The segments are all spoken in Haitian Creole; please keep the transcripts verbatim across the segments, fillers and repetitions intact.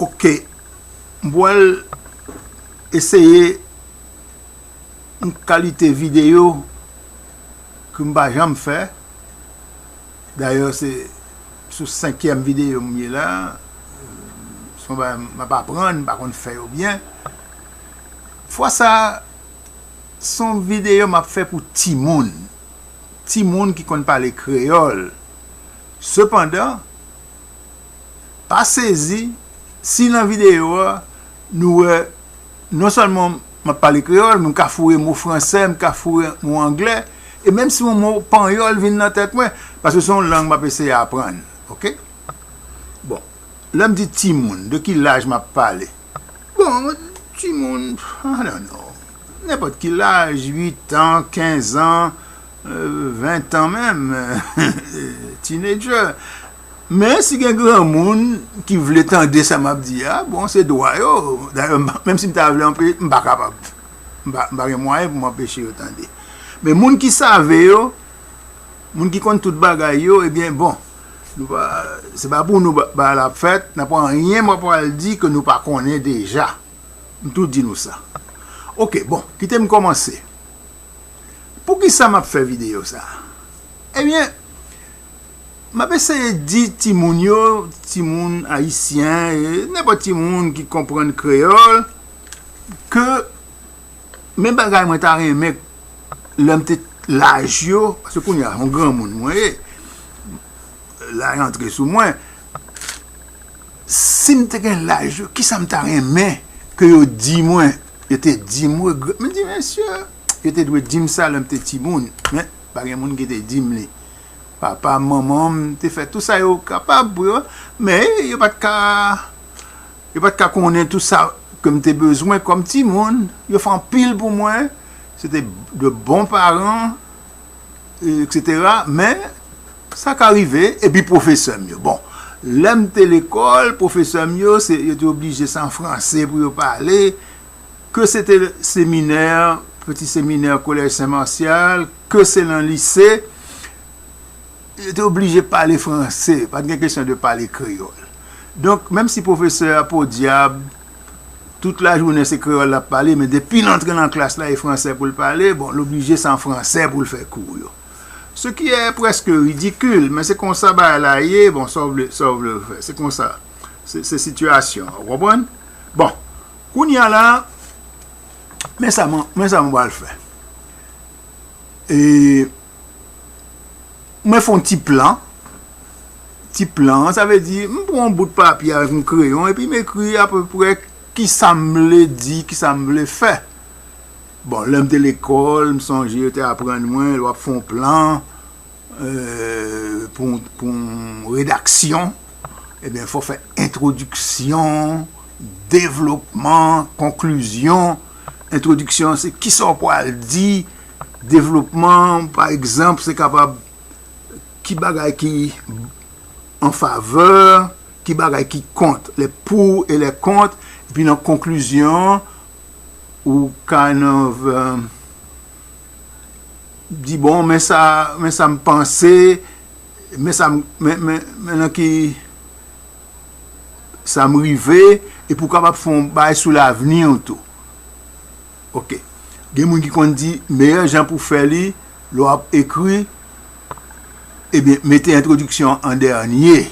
Ok, m pral eseye yon kalite videyo ke m pa janm fè. Dayè, se sou senkyèm videyo m ye la. Se yon bagay m ap aprann, m pa konn fè yo byen. Fwa sa, se yon videyo m ap fè pou timoun. Timoun ki konn pale kreyòl. Sepandan, pa sezi si nan videyo a nou wè non sèlman m ap pale kreyòl, men m ka foure mo fransè, m ka foure mo anglè, e menm si yon mo panyòl vin nan tèt mwen, paske se yon lang m ap eseye aprann. Ok? Bon, lè m di timoun, de ki laj m ap pale? Bon, timoun, I don't know. Nenpòt ki laj, uit an, kenz an, euh, ven an menm, teenager. Men si gen granmoun ki vle tande sa m ap di a, bon, se dwa yo. Dayè, m pa- menm si m ta vle anpe, m pa kapab. M pa, m pa gen mwayen pou m anpeche yo tande. Men moun ki save yo, moun ki konn tout bagay yo, ebyen, bon, nou pa, se pa pou nou ba- bagay la ap fèt, nan pa anyen mwen pral di ke nou pa konnen deja. M tou di nou sa. Ok, bon, kite m kòmanse. Poukisa m ap fè videyo sa? Ebyen, m ap eseye di timoun yo, timoun ayisyen, e nenpòt timoun ki konprann kreyòl, ke men bagay mwen ta renmen lè m te laj yo, paske kounye a, yon granmoun mwen ye, laj antre sou mwen. Si m te gen laj yo, kisa m ta renmen ke yo di mwen? Yo te di m, regret. M di, mesye, yo te dwe di m sa lè m te timoun. Men, pa gen moun ki te di m li. Papa, manman m te fè tout sa yo kapab pou yo, men yo pa t ka, yo pa t ka konnen tout sa ke m te bezwen kòm timoun. Yo fè anpil pou mwen. Se te de bon paran, etsetera. Men, sa ka rive, epi pwofesè m yo. Bon, lè m te lekòl, pwofesè m yo, se, yo te oblije se an franse pou yo pale, ke se te seminè, peti seminè, kolèj Sen Masyal, ke se nan lise, yo te oblije pale franse, pa t gen kesyon de pale kreyòl. Donk, menm si pwofesè a podyab, tout lajounen se kreyòl l ap pale, men depi l antre nan klas la, e franse pou l pale, bon, l oblije se an franse pou l fè kou yo. Ce qui est presque ridicule, men se konsa bagay la ye, bon, sa w vle, sa w vle fè, se konsa. Se, se sitiyasyon an, ou konprann? Bon, kounye a la, men sa mwen, men sa mwen pral fè. E, mwen fè yon ti plan. Ti plan an, sa vle di, m pran yon bout papye avèk yon kreyon, epi m ekri apeprè kisa m vle di, kisa m vle fè. Bon, lè m te lekòl, m sonje yo te aprann mwen, lè w ap fè yon plan, euh, pou, pou yon redaksyon, ebyen, fò fè entwodiksyon, devlopman, konklizyon. Entwodiksyon, se kisa w pral di. Devlopman, pa egzanp, se kapab ki bagay ki an favè, ki bagay ki kont, les pour et les contre, epi nan konklizyon, ou kind of, euh, di, bon, men sa, men sa m panse, men sa m, men, men, men nan ki sa m rive, epi w kapab fè yon bagay sou lavni w tou. Ok. Gen moun ki konn di, meyè jan pou fè li, lè w ap ekri, ebyen, mete entwodiksyon an dènye.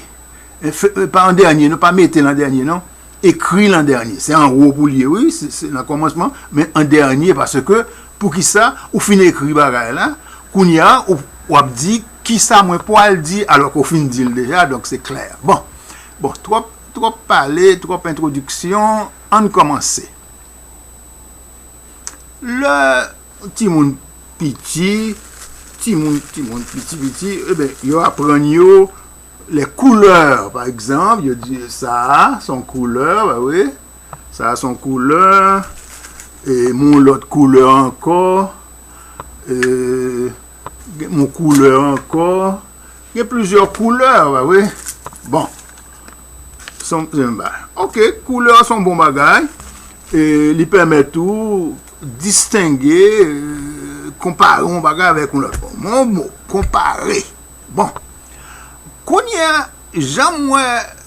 E fè- e pa an dènye, non, pa mete l an dènye, non. Ekri l an dènye. Se anwo pou l ye, wi, se, se nan kòmansman, men an dènye, paske, poukisa, ou fin ekri bagay la, kounye a, ou, w ap di, kisa mwen pral di, alò ke w fin di l deja, donk se klè. Bon, bon, twòp, twòp pale, twòp entwodiksyon, ann kòmanse. Lè timoun piti, timoun, timoun piti, piti, ebyen, yo aprann yo les couleurs, pa egzanp, yo di, sa a, se yon koulè, ba wi, sa a, se yon koulè, e, yon lòt koulè ankò, e, gen yon koulè ankò, gen plizyè koulè, ba wi. Bon. Se yon, se yon bagay. Ok, koulè se yon bon bagay. E li pèmèt ou distenge, euh, konpare yon bagay avèk yon lòt. Bon, yon mo, konpare. Bon. Kounye a, jan m wè,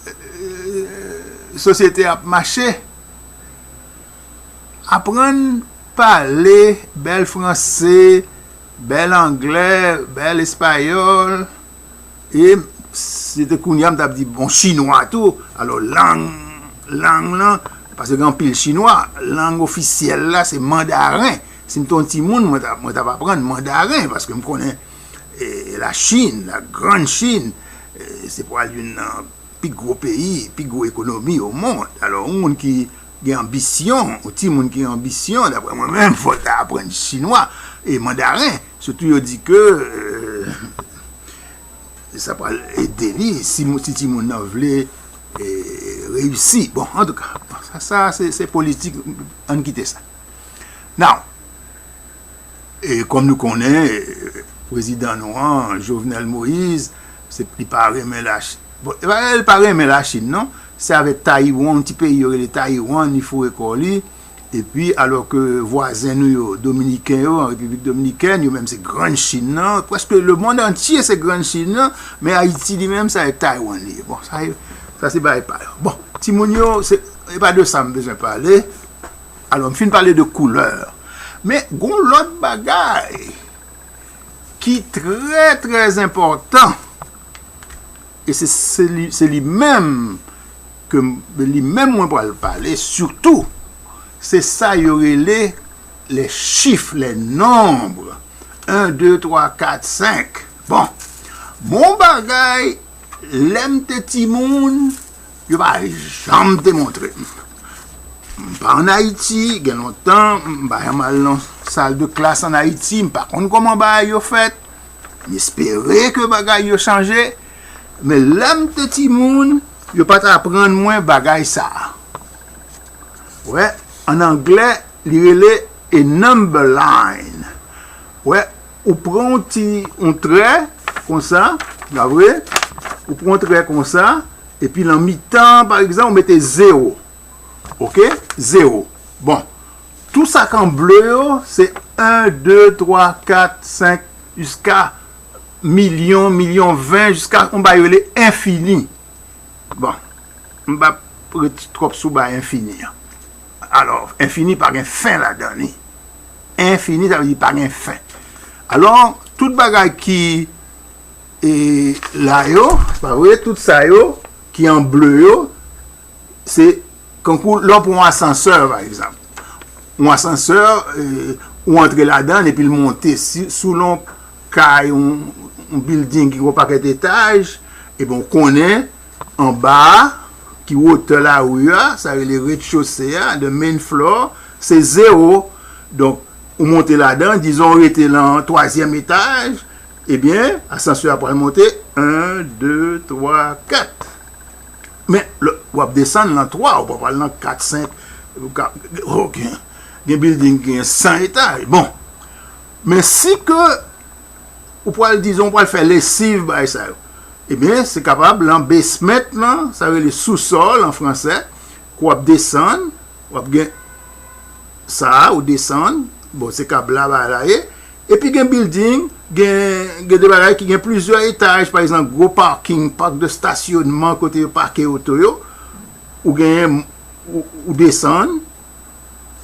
euh, sosyete ap mache. Aprann pale bèl franse, bèl anglè, bèl espayòl. E si se te kounye a, m t ap di, bon, chinwa tou. Alò, lang, lang lan, paske gen anpil chinwa, lang ofisyèl la, se mandaren. Si m te yon timoun, mwen t ap, mwen t ap aprann mandaren, paske m konnen, e, la Chine, la grande Chine, e, se pral youn nan pi gwo peyi, pi gwo ekonomi o mond. Alò, yon moun ki gen anbisyon, yon timoun ki gen anbisyon, daprè mwen menm, fò l ta aprann chinwa e mandaren. Sitou yo di ke, e, sa pral ede li si, si timoun nan vle, e, reyisi. Bon, antouka, sa, sa se, se politik, ann kite sa. Now, e kòm nou konnen, e, prezidan nou an, Jovenel Moïse, se, li pa renmen Lachin. Bon, e pa, li pa renmen Lachin, non. Se avèk Tayiwan, yon ti peyi yo rele Tayiwan, li foure kò li. Epi, alò ke vwazen nou yo, Dominiken yo, an Repiblik Dominikèn, yo menm se Grann Chin nan. Prèske lemonn antye se Grann Chin nan, men Ayiti li menm, se avèk Tayiwan li ye. Bon, sa, sa se bagay pa yo. Bon, timoun yo, se, e pa de sa m bezwen pale. Alò, m fin pale de koulè. Men, gon lòt bagay ki trè, trè enpòtan, e se, se li, se li menm ke m, li menm mwen pral pale, sitou, se sa yo rele les chiffres, les nombres. Un, deux, trois, quatre, cinq. Bon, bon bagay, lè m te timoun, yo pa janm te montre m. M pa ann Ayiti, gen lontan, m pa janm al nan sal de klas ann Ayiti, m pa konn kòman bagay yo fèt. M espere ke bagay yo chanje, men lè m te timoun, yo pa t aprann mwen bagay sa a. Wè, ann anglè, li rele a number line. Wè, ou pran yon ti, yon trè, konsa, pa vre? Ou pran yon trè konsa, epi nan mitan, pa egzanp, ou mete zewo. Oke? Zewo. Bon, tout sa k an ble yo, se en, de, twa, kat, senk, jiska milyon, milyon ven, jiska yon bagay yo rele enfini. Bon, m p ap ret twòp sou bagay enfini an. Alò, enfini pa gen fen ladan li. Enfini, sa vle di pa gen fen. Alò, tout bagay ki, e, la yo, pa vre, tout sa yo ki an ble yo, se kankou lè w pran yon asansè, pa egzanp. Yon asansè, e, ou antre ladan l epi l monte. Si, si w nan yon kay, yon, yon building ki gen yon pakèt etaj, ebyen, w konnen anba a, ki wotè lari a, sa rele rez-de-chaussée a, the main floor, se zewo. Donk, ou monte ladan, dizon w rete nan twazyèm etaj, ebyen, asansè a pral monte en, de, twa, kat. Men, lè w ap desann nan twa, ou pa pral nan kat, senk, ou ka, oh, gen, gen building ki gen san etaj. Bon, men si ke ou pral, dizon, ou pral fè lesiv, bagay sa yo, ebyen, se kapab nan basement lan, sa rele sousòl an fransè, ke w ap desann, w ap gen sa, ou desann, bon, se kab la, bagay la ye, epi gen building, gen, gen de bagay ki gen plizyè etaj, pa egzanp, gwo parking, park de stasyonman, kote yo pake oto yo, ou genyen, ou, ou desann,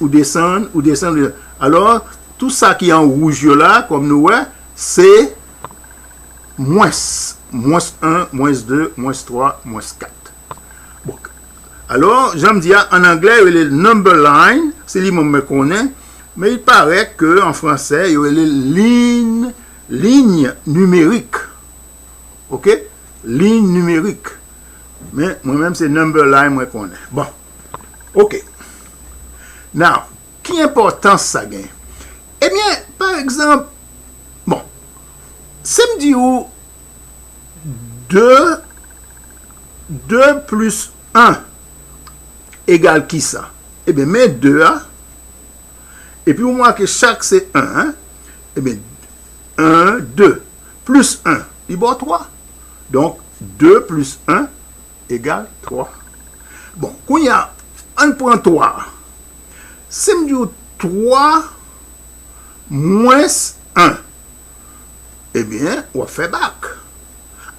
ou desann, ou desann, ou desann. Alò, tout sa ki an wouj yo la, kòm nou wè, se mwens, mwens en, mwens de, mwens twa, mwens kat. Bon. Alò, jan m di a, ann anglè, yo rele number line, se li menm mwen konnen, men il paraît que an fransè, yo rele ligne, ligne numérique. Oke? Ligne numérique. Men, mwen menm, se number line mwen konnen. Bon. Oke. Now, ki enpòtans sa gen? Ebyen, pa egzanp, bon, si m di ou de, de plis en egal kisa? Ebyen, men de a, epi ou make chak se en, en? Ebyen, en, de, plis en, li ba w twa. Donk, de plis en egal twa. Bon, kounye a, ann pran twa. Si m di w twa mwens en, ebyen, w ap fè bak.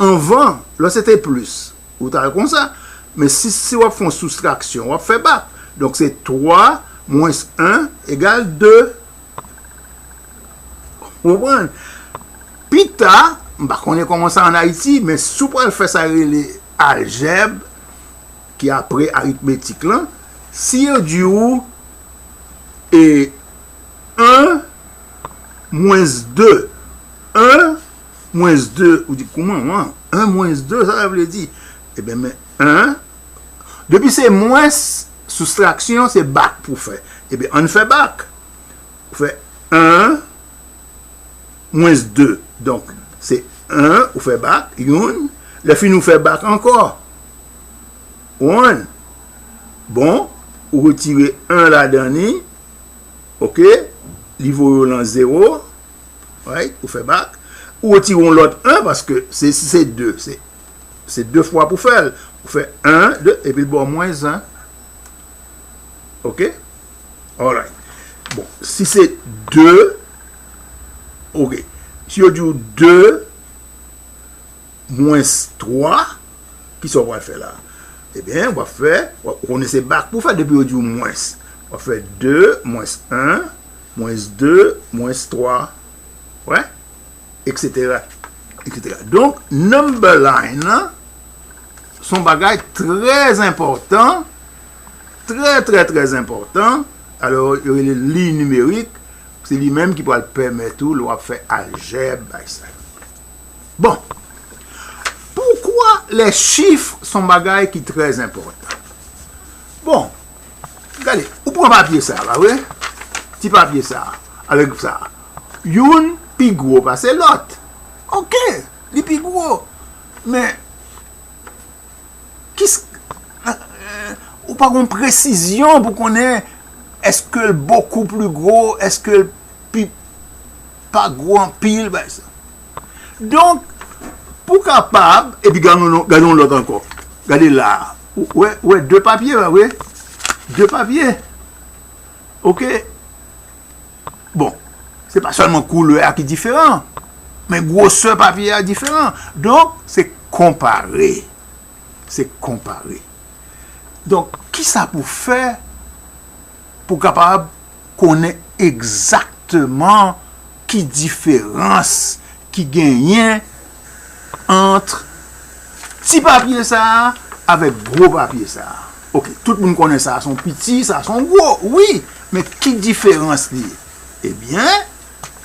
Anvan, lè se te plis, ou t al konsa, Men si, si w ap fè yon soustraksyon, w ap fè bak. Donk, se twa mwens en egal de. Ou konprann? Pita, m pa konnen kòman sa ann Ayiti, men si w pral fè sa yo rele aljèb, ki apre aritmetik lan, si yo di w, e, en mwens de, en mwens de, ou di, "Kouman, man? En mwens de, sa sa vle di?" Ebyen, men en, depi se mwens, soustraksyon, se bak pou fè. Ebyen, ann fè bak. Ou fè en mwens de. Donk, se en, ou fè bak, youn. Lè fini, ou fè bak ankò. Ou konprann? Bon, ou retire en ladan li. Oke? Li voye w lan zewo. Right? Ou fè bak. Ou retire yon lòt en paske se, si se de, se, se de fwa pou fè l. Ou fè en, de, epi l ba w mwens en. Oke? Alright. Bon, si se de, oke. Si yo di w de mwens twa, kisa w pral fè la? Ebyen, w ap fè, w ap, ou konnen se bak pou fè depi yo di w mwens. W ap fè de mwens en, mwens de, mwens twa. Wè? Etsetera, etsetera. Donk, number line lan, se yon bagay trè enpòtan, trè, trè, trè enpòtan. Alò, yo rele liy nimerik, se li menm ki pral pèmèt ou, lè w ap fè aljèb, bagay sa yo. Bon, poukwa lè chif se yon bagay ki trè enpòtan? Bon, gade, ou pran papye sa, pa vre? Ti papye sa, avèk sa. Youn pi gwo pase lòt. Oke, li pi gwo. Men, kis, ou pa gon presizyon pou konnen èske l bokou pli gwo, èske l pi pa gwo anpil, bagay sa. Donk, pou kapab, epi gade yon, gade yon lòt ankò. Gade la. Ou wè, ou wè de papye, pa vre? De papye. Oke? Bon, se pa sèlman koulè a ki diferan, men gwosè papye a diferan. Donk, se konpare. Se konpare. Donk, kisa pou fè pou kapab konnen egzakteman ki diferans ki genyen ant ti papye sa a avèk gwo papye sa a? Oke, tout moun konnen sa a se yon piti, sa a se yon gwo, wi, men ki diferans li ye? Ebyen,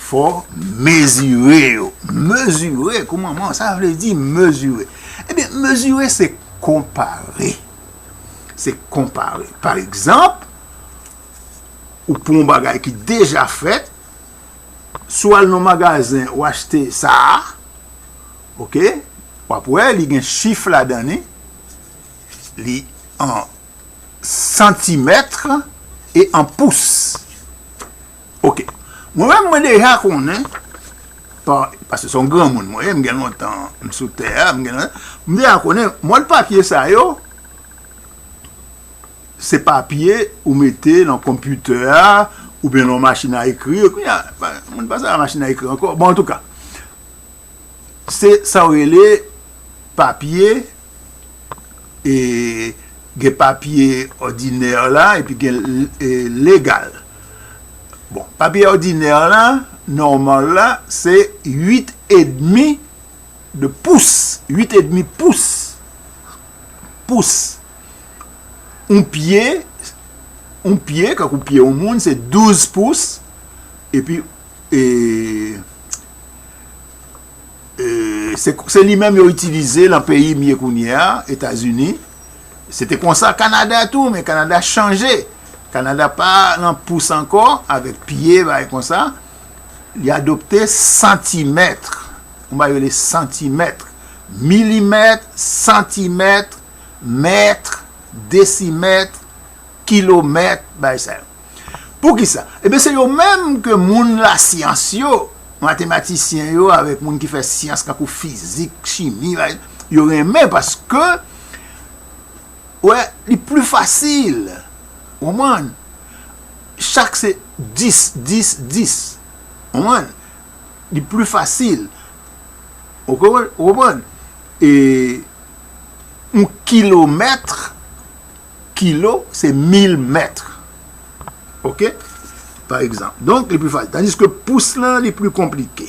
fò mezire yo. Mezire, kouman, man, sa vle di mezire? Ebyen, mezire se konpare. Se konpare. Pa egzanp, ou pran yon bagay ki deja fèt, si w al nan magazen, ou achte sa a, oke, w ap wè, li gen chif ladan li, li an santimèt e an pous. Oke. Mwen menm, mwen deja konnen, pa, paske se yon granmoun mwen ye, m gen lontan m sou tè a, m gen lontan, m deja konnen, mòd papye sa yo, se papye ou mete nan konpitè a, oubyen nan machin a ekri. Kounye a, moun pa sèvi machin a ekri ankò. Bon, antouka, se sa yo rele papye, e, gen papye òdinè la, epi gen, e, legal. Bon, papye òdinè la, nòmal la, se uit edmi de pous, uit edmi pous. Pous. Yon pye, yon pye, kankou pye yon moun, se douz pous, epi, e, e, se, se li menm yo itilize lan peyi m ye kounye a, Etazini. Se te konsa Kanada tou, men Kanada chanje. Kanada pa nan pous ankò, avèk pye, bagay konsa. Li adopte santimèt. Yon bagay yo rele santimèt. Milimèt, santimèt, mèt, desimèt, kilomèt, bagay sa yo. Poukisa? Ebyen, se yo menm ke moun lasyans yo, matematisyen yo, avèk moun ki fè syans, kankou fizik, chimi, bagay, yo renmen paske, wè, li pli fasil. Ou konprann? Chak se dis, dis, dis. Ou konprann? Li pli fasil. Ou konprann? Ou konprann? E yon kilomèt, kilo, se mil mèt. Oke? Pa egzanp. Donk, li pi fasil. Tandiske pous lan, li pi konplike.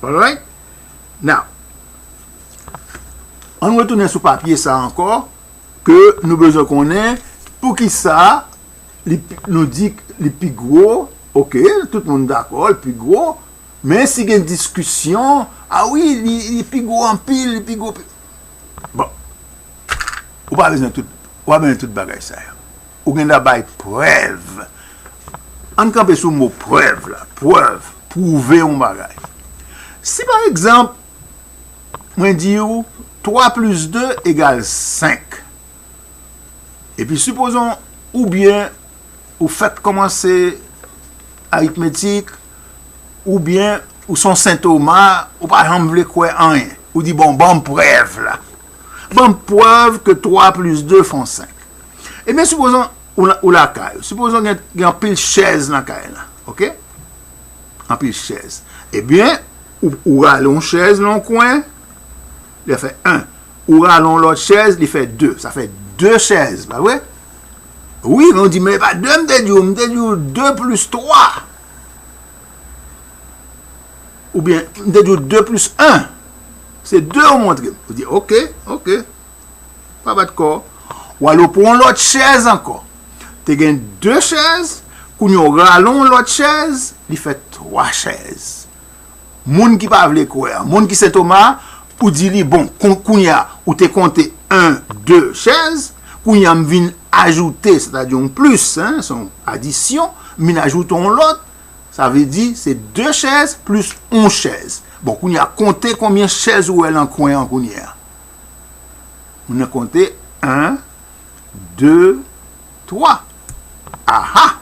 Alright? Now, ann retounen sou papye sa ankò, ke nou bezwen konnen poukisa li, nou di li pi gwo, oke, tout moun dakò, li pi gwo, men si gen diskisyon, a wi, li, li pi gwo anpil, li pi gwo. Bon, ou pa bezwen tout, ou pa bezwen tout bagay sa yo. Ou gen dwa bay prèv. Ann kanpe sou mo prèv la. Prèv, pwouve yon bagay. Si pa egzanp, mwen di w twa plis de egal senk. Epi sipozon oubyen ou fèk kòmanse aritmetik, oubyen ou se yon Sen Toma, ou pa janm vle kwè anyen. Ou di, bon, ban m prèv la. Ban m prèv ke twa plis de fè senk. Ebyen, sipozon ou la, ou lakay ou. Sipozon gen, gen anpil chèz nan kay la, oke? Anpil chèz. Ebyen, ou, ou rale yon chèz nan yon kwen, li fè en. Ou rale yon lòt chèz, li fè de. Sa fè de chèz, pa vre? Wi, men ou di, men e pa de m te di w, m te di w de plis twa. Oubyen, m te di w de plis en. Se de ou montre m. Ou di, oke, oke. Pa bat kò. W al ou pran yon lòt chèz ankò. Te gen de chèz, kounye a w rale yon lòt chèz, li fè twa chèz. Moun ki pa vle kwè a, moun ki Sen Toma, ou di li, bon, kou-, kounye a, ou te konte en, de chèz, kounye a m vin ajoute, sètadi yon plis, en, se yon adisyon, m vin ajoute yon lòt, sa vle di se de chèz plis yon chèz. Bon, kounye a, konte konbyen chèz ou wè nan kwen an kounye a. Moun nan konte en, de, twa. Aha!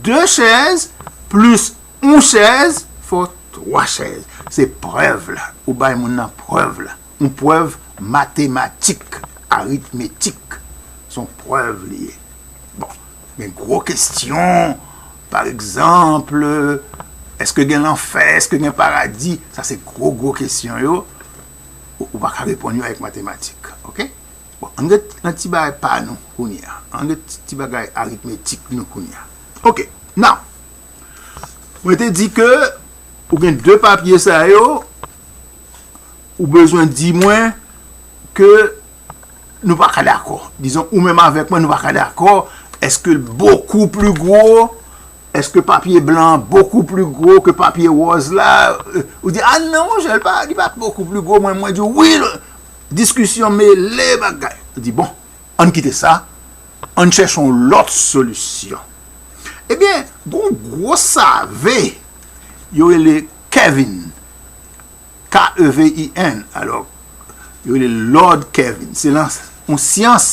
De chèz plis yon chèz fè twa chèz. Se prèv la. Ou bay moun nan prèv la. Yon prèv matematik, aritmetik. Se yon prèv li ye. Bon, men gwo kesyon, pa egzanp, èske gen lanfè, èske gen paradi? Sa se gwo, gwo kesyon yo. Ou, ou pa ka reponn yo avèk matematik, oke? Bon, ann ret nan ti bagay pa nou kounye a. Ann ret ti, ti bagay aritmetik nou kounye a. Oke, now, mwen te di ke ou gen de papye sa yo, ou bezwen di mwen ke nou pa ka dakò. Dizon, ou menm avèk mwen, nou pa ka dakò. Èske l bokou pli gwo? Èske papye blan an bokou pli gwo ke papye wòz la? Ou di, a non, monchè, li pa, li pa bokou pli gwo. Mwen, mwen di, wi, diskisyon mele bagay. Ou di, bon, ann kite sa, ann chèche yon lòt solisyon. Ebyen, gon gwo save, yo rele Kevin. K E V I N, alò, yo rele Lord Kevin. Se lan yon syans,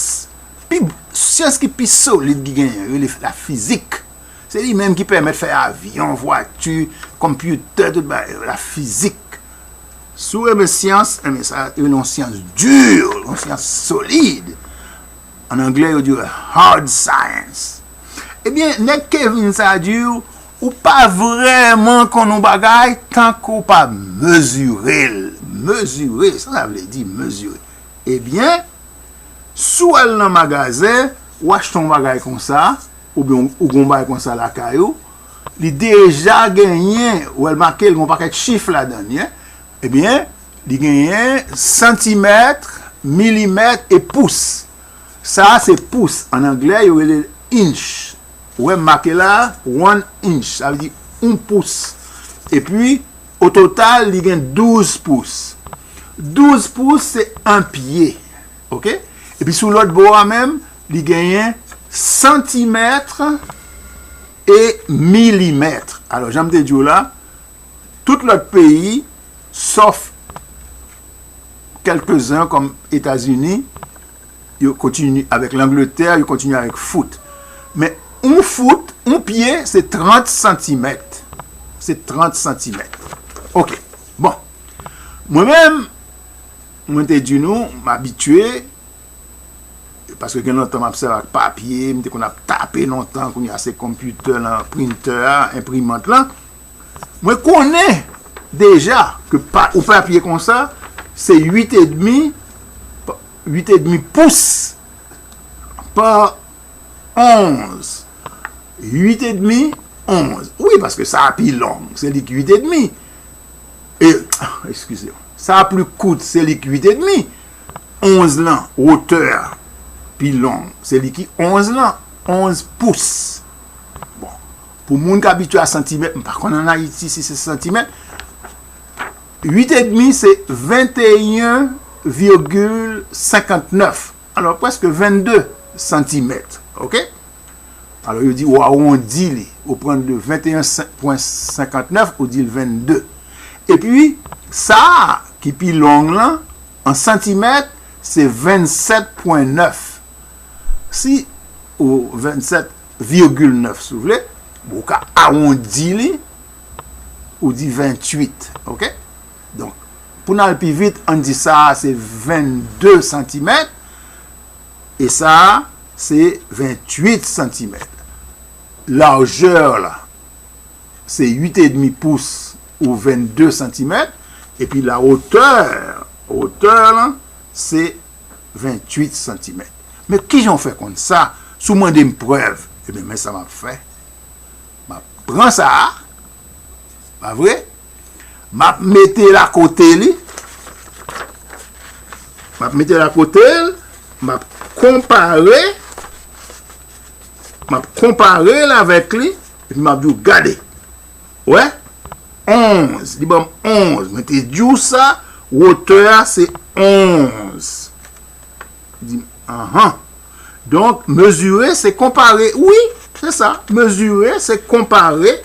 pi, syans ki pi solid ki genyen, yo rele lafizik. Se li menm ki pèmèt fè avyon, vwati, konpitè, tout bagay, lafizik. Si w renmen syans, enben sa, yo rele yon syans di, yon syans solid. An anglè, yo di hard science. Ebyen, nèg Kevin sa di w, ou pa vrèman konn yon bagay tank ou pa mezire l. Mezire, sa sa vle di, mezire? Ebyen, si w al nan magazen, ou achte yon bagay konsa, oubyen ou gen yon bagay konsa lakay ou, li deja genyen, ou wè l make l, gen yon pakèt chif ladan l, ebyen, li genyen santimèt, milimèt e pous. Sa a se pous. An anglè, yo rele l inch. Ou wè m make la, one inch. Sa vle di yon pous. Epi, o total, li gen douz pous. Douz pous, se yon pye. Oke? Epi, sou lòt bò a menm, li genyen santimèt e milimèt. Alò, jan m te di w la, tout lòt peyi, sòf kèlkezen kòm Etazini, yo kontinye avèk Langletè, yo kontinye avèk fout. Men yon fout, yon pye, se trant santimèt. Se trant santimèt. Oke. Bon. Mwen menm, mwen te di nou, m abitye, paske gen lontan m ap sèvi ak papye, m te konn ap tape lontan, kounye a se konpitè lan, printè a, enprimant lan. Mwen konnen deja ke pa, yon papye konsa, se uit edmi pa, uit edmi pous pa onz. Uit edmi, onz. Wi, paske sa a pi long, se li ki uit edmi. E, eskize m. Sa a pli kout, se li ki uit edmi. Onz lan, wotè a pi long, se li ki onz lan, onz pous. Bon, pou moun k abitye a santimèt, m pa konn ann Ayiti si se santimèt. Uit edmi se venteyen vigil senkantnèf. Alò, prèske vennde santimèt. Oke? Alò, yo di ou awondi li. Ou pran de venteyen pwen senkantnèf, ou di l vennde. Epi, sa a ki pi long lan, an santimèt, se vennsèt pwen nèf. Si, ou vennsèt vigil nèf, si w vle, ou ka awondi li, ou di venntuit, oke? Donk, pou n al pi vit, ann di sa a se vennde santimèt, e sa a se venntuit santimèt. Lajè la, se uit edmi pous ou vennde santimèt, epi la wotè, wotè lan, se venntuit santimèt. Men kijan w fè konn sa? Si w mande m prèv, ebyen, men sa m ap fè. M ap pran sa a, pa vre? M ap mete l akote li. M ap mete l akote l. M ap konpare. M ap konpare l avèk li. Epi m ap di w, gade. Wè? Onz. Li ban m onz. Mwen te di w sa. Wotè a, se onz. Di m, anhan. Donk, mezire, se konpare. Wi, se sa. Mezire, se konpare.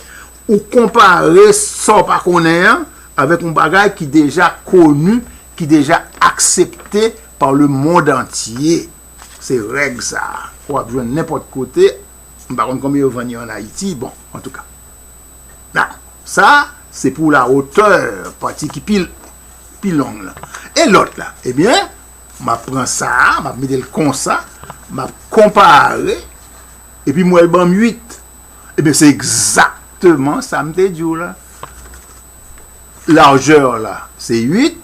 Ou konpare sa w pa konnen an avèk yon bagay ki deja koni, ki deja aksepte pa le monde entier. Se règ sa a. W ap jwenn nenpòt kote. M pa konn konbyen yo vann yo ann Ayiti. Bon, antouka. Nan, sa, se pou lawotè, pati ki pi, pi long lan. E lòt la, ebyen, m ap pran sa a, m ap mete l konsa, m ap konpare, epi m wè l ban m uit. Ebyen, se egzakteman sa m te di w la. Lajè la, se uit.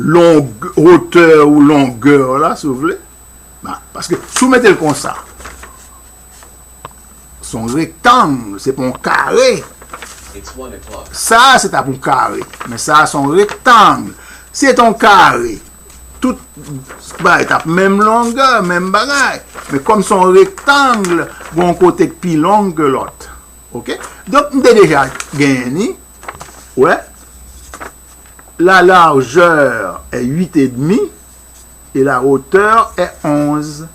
Long, wotè ou longè la, si w vle. Nan, paske si w mete l konsa, se yon rektang, se pa yon kare. Sa a, se t ap yon kare. Men sa a, se yon rektang. Si se t yon kare, tout bagay t ap menm longè, menm bagay. Men kòm se yon rektang, gen yon kote k pi long ke lòt. Oke? Donk, m te deja genyen li. Wè? La largeur est huit et demi et la hauteur est onze.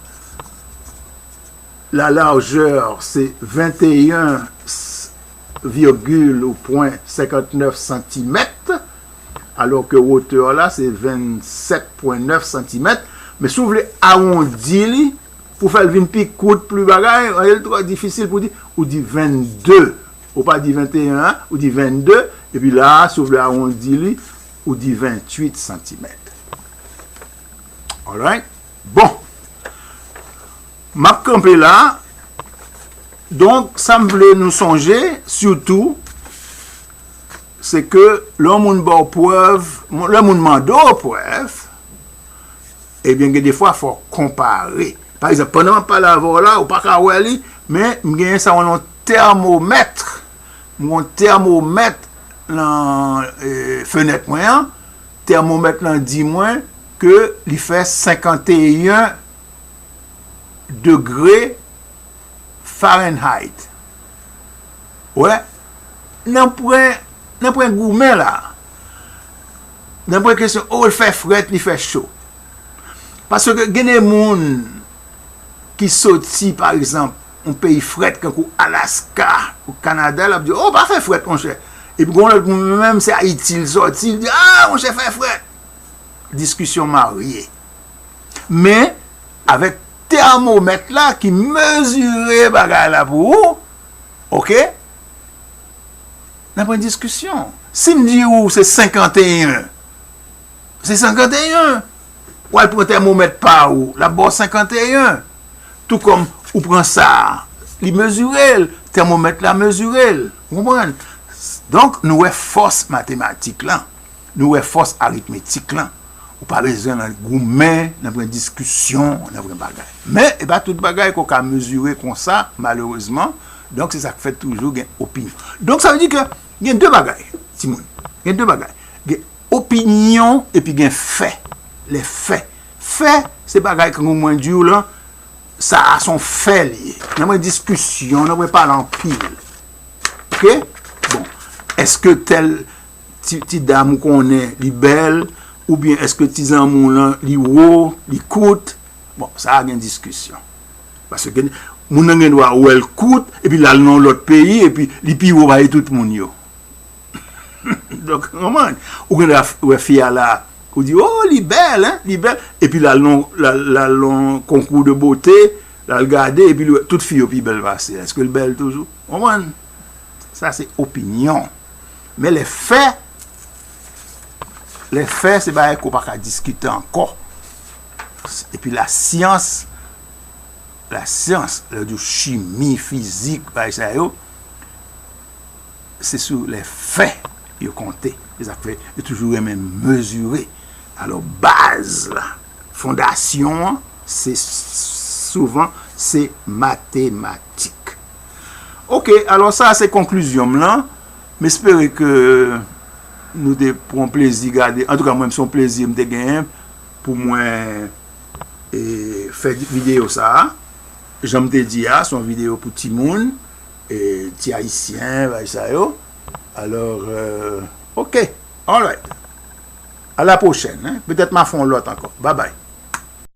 La largeur, se venteyen virgil ou pwen senkantnèf santimèt, alò ke wotè la, se vennsèt pwen nèf santimèt. Men si w vle awondi li, pou fè l vin pi kout, pli bagay, li twò difisil pou di, ou di vennde. Ou pa di venteyen an, ou di vennde, epi la a, si w vle awondi li, ou di venntuit santimèt. Alright? Bon. M ap kanpe la. Donk, sa m vle nou sonje, sitou, se ke lè yon moun ba w prèv, lè moun mande w prèv, ebyen, gen defwa, fò w konpare. Pa egzanp, pandan m ap pale avè w la, ou pa ka wè li, men m genyen sa w rele yon tèmomèt. M gen yon tèmomèt nan, e, fenèt mwen an. Tèmomèt lan di mwen ke li fè senkanteyen degre Fahrenheit. Wè, nan pwen, nan pwen goumen la, nan pwen kesyon, o, l fè frèt, li fè cho. Paske gen de moun ki soti, pa egzanp, yon peyi frèt, kankou Alaska ou Kanada, l ap di, o, pa fè frèt, monchè. Epi gen yon lòt moun, menm se Ayiti l soti, l di, a, monchè, fè frèt. Diskisyon marye. Men, avèk tèmomèt la ki mezire bagay la pou ou, oke? N ap pran diskisyon. Si m di ou se senkanteyen, se senkanteyen. W al pran tèmomèt pa ou, l ap ba w senkanteyen. Tou kòm ou pran sa a, li mezire l, tèmomèt la mezire l. Ou konprann? Donk, nou wè fòs matematik lan. Nou wè fòs aritmetik lan. Ou pa bezwen nan goumen, nan pran diskisyon, nan pran bagay. Men, e pa tout bagay ke w ka mezire konsa, malerezman. Donk, se sa k fè toujou gen opinyon. Donk, sa vle di ke gen de bagay, timoun. Gen de bagay. Gen opinyon epi gen fè. Lè fè. Fè, se bagay ke mwen di w lan, sa a se yon fè li ye. Nan pran diskisyon, nan pran pale anpil. Oke? Bon, èske tèl ti, ti dam ou konnen li bèl, oubyen èske ti zanmi w lan li wo, li kout? Bon, sa a gen diskisyon. Paske moun nan gen dwa wè l kout, epi l al nan yon lòt peyi, epi li pi wo pase tout moun yo. Donk, konprann? Ou gen dwa wè fi a la, ou di, oh, li bèl, hein, li bèl. Epi l al nan, l al, l al nan konkou de bote, l al gade, epi li wè tout fi yo pi bèl pase l. Èske l bèl toujou? Konprann? Sa se opinyon. Men lè fè, lè fè, se bagay ke w pa ka diskite ankò. Epi lasyans, lasyans, lè yo di w chimi, fizik, bagay sa yo, se sou lè fè yo konte. Se sa k fè yo toujou renmen mezire. Alò, baz la, fondasyon an, se souvan, se matematik. Oke, alò sa se konklizyon m lan. M espere ke nou te pran plezi gade. Antouka, mwen, se yon plezi m te genyen pou mwen e, fè di- videyo sa a. Jan m te di a, se yon videyo pou timoun, e, ti ayisyen, bagay sa yo. Alò, euh, oke, alright. A la pwochèn, hein? Petèt m a fè yon lòt ankò. Babay.